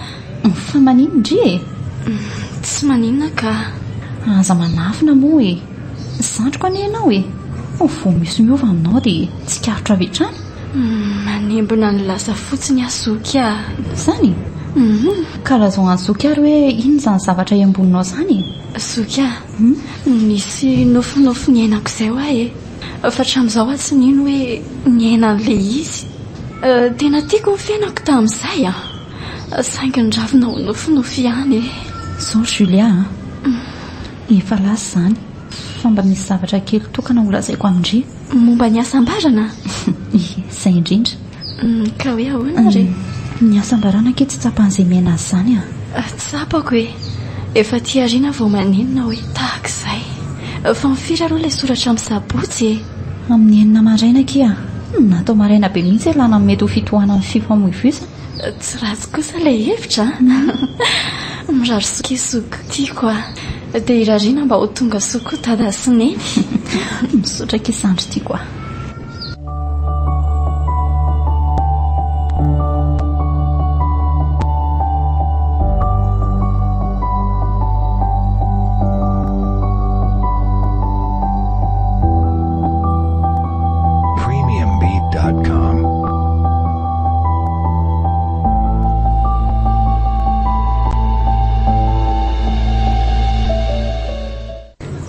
Fa maninona ndry e? Tsy maninona ka. Aza manafina moa e! Zandriko anie ianao e! Vao misy miova aminao dia tsikaritra avy hatrany. Manembona ny lasa fotsiny aho zoky a! Izany? Ka lazao an'i zoky ary hoe inona izany zavatra iamboninao izany e? Zoky a! Nisy nofinofy niainako izay hoa e! Fa hatramin'izao aho tsy nino hoe niaina an'ilay izy. Tena tiako ny fiainako tamin'izay an! Saingy niravina ho nofinofy ihany e! Izao ry Julia a! Efa lasa izany, fa mba misy zavatra kely tokana holazaiko amin-dry. Momba ny hasambarana? Ie, izay indrindra. Ka hoe ahoana re? Ny hasambarana ange tsy tsapan'izay miaina azy izany an! Tsapako e! Efa aty aoriana vao manenina hoe tahaka izay. Fa ny firy aloha ilay soratra amin'ny sabotsy e? Amin'ny enina maraina akia. Natao maraina be mihitsy ialana amin'ny mety ho fitohanan'ny fifamoivoizana. Tsy ratsy kosa ilay hevitra an! Mirary soa akia zoky tiako a! Dia irariana mba ho tonga soa koa dada sy neny. Misaotra akia zandry tiako a! Premiumbeat.com.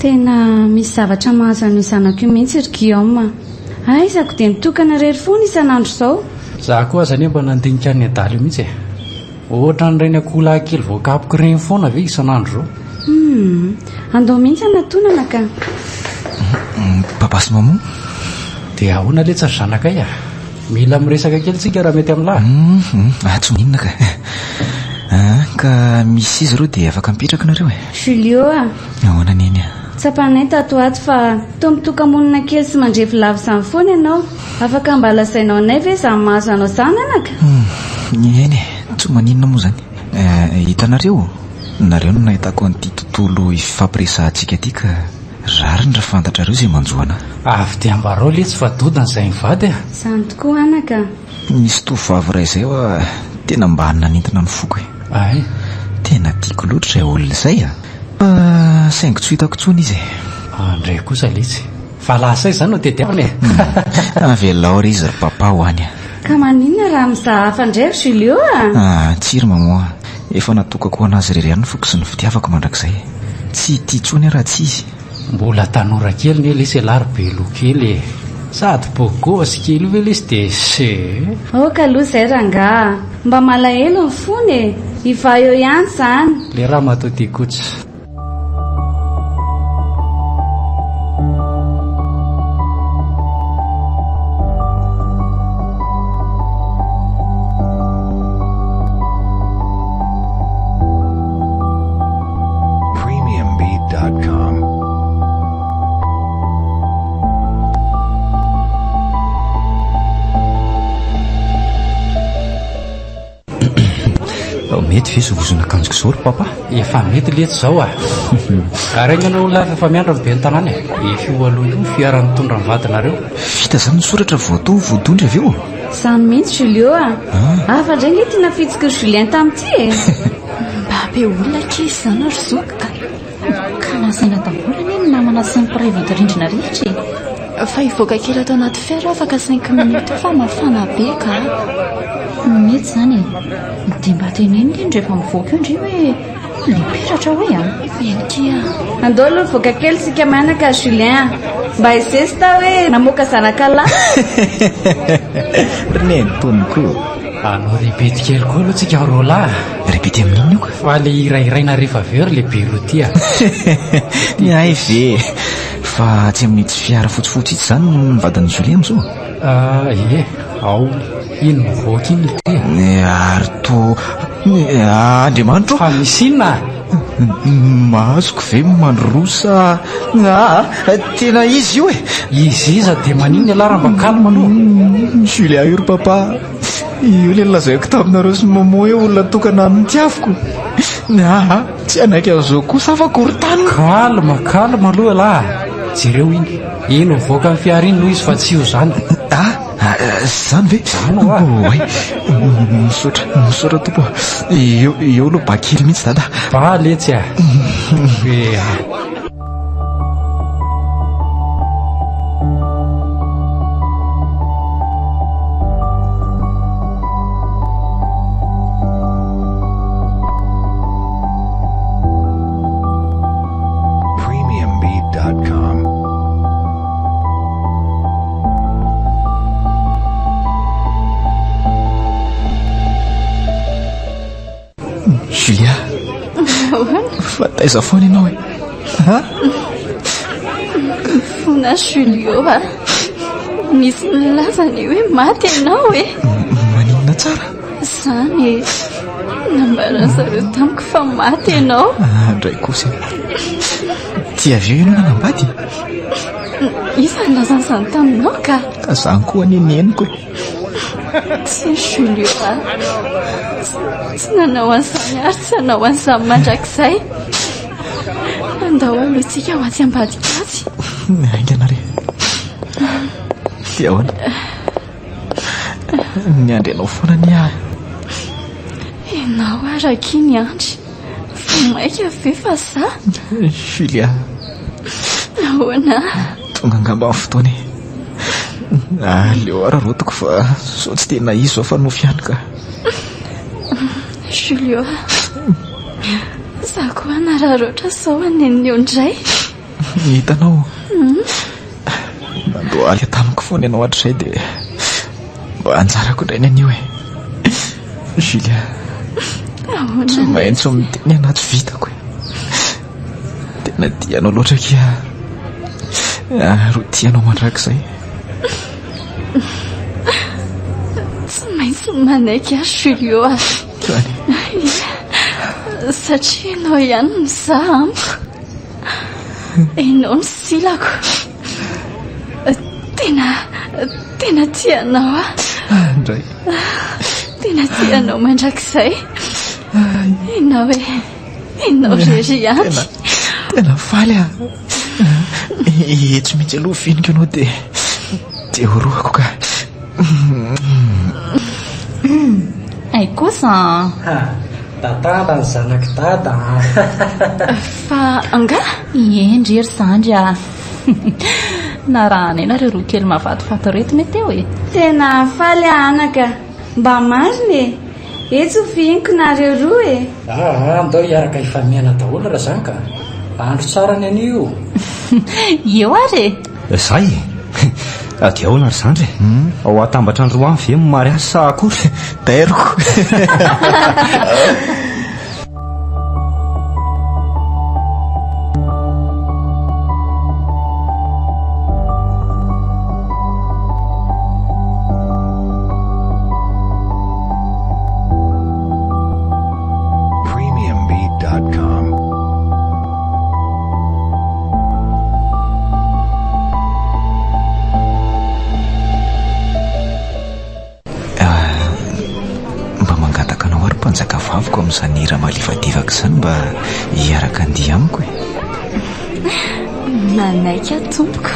Tena misy zavatra mahazo an'io zanako io mihitsy ry Guillaume a! Aizako dia mitokana irery foana isan'andro izao. Za koa aza anie mba nandinika an'i adala io mihitsy e! Ohatran'ireny akoholahy kely voakapoka ireny foana ve isan'andro izao? Humm! Andao mihitsy hanatonana ka! Papa sy maman? Dia ahoana letsy ry zanakay a? Mila miresaka kely tsika raha mety amin'lah. Hum, ah, tsy maninona ka. Ah, ka misy izy ireo dia afaka mipetraka nareo e. Julio a. Ahoana neny a? Tsapanay tato ato fa toa mitoka-monina kely sy mandrevy lava izany foana ianao. Afaka mba lazainao anay ve izany mahazo anao izany anaka? Hum, eny e, tsy maninona moa izany. Eh, hitanareo, nareo no nahitako an'ity tontolo ifampiresahantsika ity ka. Rariny raha fantatrareo izay manjo anah. Avy dia ambarao letsy fa dodana izay mivady a! Izany tokoa anaka a! Nisy tovovavy iray izay hoa tena mba nanintona ny foko e! Ay! Tena tiako loatra izay olona izay a! Fa saingy tsy ho hitako intsony izy e! Andray kosa letsy! Fa lasa aiza izany no tediavina e! Avelao re izy ry papa ho any a! Ka maninona raha mizaha hafa indray ry Julio a! Ah, tsia ry maman a! Efa natokako ho an'azy irery ihany ny foko sy ny fitiavako mandrakizay. Tsy hitia intsony aho raha tsy izy. Mbola tanora kely ne lesy ialahy ry beloha kely e! Sady bogosy kely io ve lesy dia see. Aoka aloha izay rangaha a! Mba malahelo ny fony e! Hivaha eo ihany izany. Le ramatoa ty kots. Premiumbeat.com. Mety ve izao vozon'akanjoko izao ry papa? Efa mety letsy izao a! Araina anao lahy fa efa miandry ny ben'ny tanàna e! Efa io aloha io ny fiara nitondra ny vadinareo. Vita izany ny soratra vao atao ny vodondry avy eo? Izany mihitsy Julio a! Hafa indray ange ity nafitsiky ry Julien tamin'ity e! Mba be olona akia izany ry zoky ka! Ka nasaina daholo anie ny namana sy ny mpiray vodirindrina rehetra e! Fa hivoaka kely ato anaty fiara aho afaka cinq minutes eo fa mafana be ka! Mety izany e! Dia mba teneno anie rehefa mivoaka eo ndry hoe le peratra hoe a! Eny kia! Andao aloha hivoaka kely isika mianaka Julien a! Mba hizesta hoe namoaka zanaka lahy! Ry neny tonoko! Hanao repety kely koa aloha tsika roalahy a! Repety amin'inona io ka? Fa le hira hiraina rehefa avy eo ry le Beroty a! Ny ahy ve? Fa tsy amin'itsy fiara fotsifotsy itsy izany ny vadin'i Julie amin'izao? Ah, ie, ao. Iny mivoaka iny ity a! Ary toa... Andriamanitro ô! Fa misy inona? Masoko ve mandroso sa... Ah, tena izy io e! Izy iza dia maninona ialahy raha mba calme aloha? Julia io ry papa. Io ilay nolazaiko taminareo sy Momo hoe olona tokana nitiaviko. Aa, tsy hanaiky an'izao kosa aho fa korontana. Calme, calme aloha ialahy. Jereo iny. Iny mivoaka ny fiara iny no izy fa tsy io izany. Ah, izany ve? Izany hoa. Oay, misaotra, misaotra tompo. Eo, eo aloha ba kely mihitsy dada. Ba letsy a. Ea. Premiumbeat.com. Julia. Fa taiza foana ianao e? Ha? Fona Julio a. Nisy nilaza ny hoe maty ianao e. Maninona tsara? Izany e. Nambaran'ny zareo tamiko fa maty ianao. Ah, ndray kosa. Ty avy eo ianao nanambady? Iza nilaza an'izany taminao ka? Ka izany koa anie ny henoko e. Tsia Julio a! Tsy nanao an'izany ary tsy hanao an'izany mandrakizay. Andao aloha tsika ho atsy ambadika atsy. Haingana re. Dia ahoana? Niandry anao foana anie aho. Ianao araka iny Andry. Vao mainka ve fa za? Julia. Ahoana? Tonga angamba ny fotoana e. Aleo araraotiko fa sao tsy tena izy izao fa nofy ihany ka. Julio, za koa nararaotra sao hanenina eo indray. Hitanao, nandohalika tamiko foana ianao hatrizay dia mba anjarako indray ny anio e. Julia, tsy maintsy miteny ianao tsy vitako e. Tena tia anao loatra akia ary ho tia anao mandrakizay. Tsy maintsy manaiky aho Julio a. Zany. Satria ianao ihany no za amiko. Ianao no silako. Tena tena tia anao aho. Ndray. Tena tia anao mandrakizay. Ianao e. Ianao irery ihany. Tena, tena faly aho. Etsy mihitsy aloha finiko ianao dia dia horohako ka. Hay kosa an. Ha, Tatara ny zanak'i Dada an. Fa angaha? Eny ry zandry a. Narahanay nareo roa kely mahafatifaty ireto ne teo e. Tena faly aho anaka. Mba marina e! Etsy ho fihiniko nareo roa e! Aa, andao hiaraka hifamihana daholo raha zany ka! Andro tsara ny anio io! Eo ary e! Zay e! Dia ahoana ry zandry e? Ho atambatra androany ve ny mariazy sa akory? Tairiko! Premiumbeat.com. Mba mangataka anao ary mpanjaka vaviko amin'izany hira malefadefaka izany mba hiaraka handihy amiko e. Manaiky aho tompoko.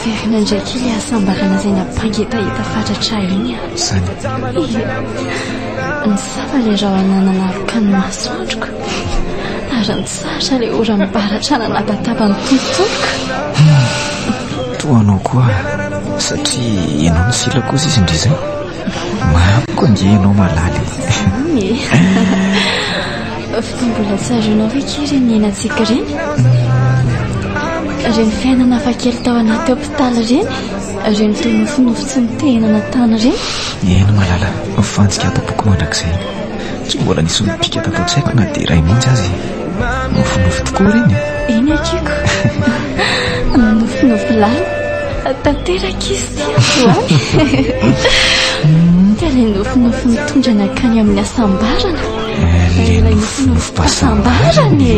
Miverina indray kely ilay hasambarana izay nampangetaheta fatratra ahy iny aho. Izany. Ie. Nisava ilay rahona nanaroka ny masoandroko. Ary nitsahatra ilay oram-baratra nanabataba ny tontoloko. Toa anao koa satria ianao no silako ozy izy ndry izay. Mamiko ange ianao malala e. Mamy e. Fa mbola tsaroanao ve kay ireny niainantsika ireny? Ireny fiainana hafakely tao anaty hopitaly ireny? Ireny toa nofinofy tsy nitehinana tany ireny? Eny malala, mifantsika ato am-poko mandrakizay. Tsy mbola nisy nipika tato an-tsaiko na dia iray monja aza e. Nofinofy tokoa ireny e. Eny akiko. Nofinofy lalina. Tanteraka izy ity androany. Ka ilay nofinofy nitondra nankany amin'ny hasambarana. Ilay nofinofim-pahasambarana e.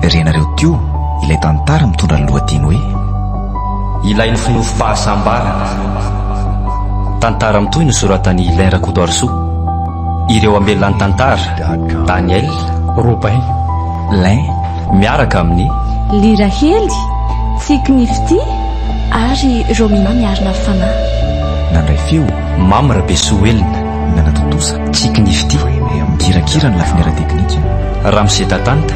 Renareo teo ilay tantara mitondra ny lohateny hoe. Ilay nofinofim-pahasambarana. Tantara mitohy nosoratan'i Ilain Rakotoarisoa. Ireo hamelona ny tantara, Daniel, Robin, Lin, miaraka amin'i. Lirahely, Tsiky ny fitia, ary Romina miarina fanahy. Nandray feo, Mamy Rabesoelina. Nanatontosa, Tsiky ny fitia. Mikirakira ny lafiny ara-teknika. Ramose Tatanta.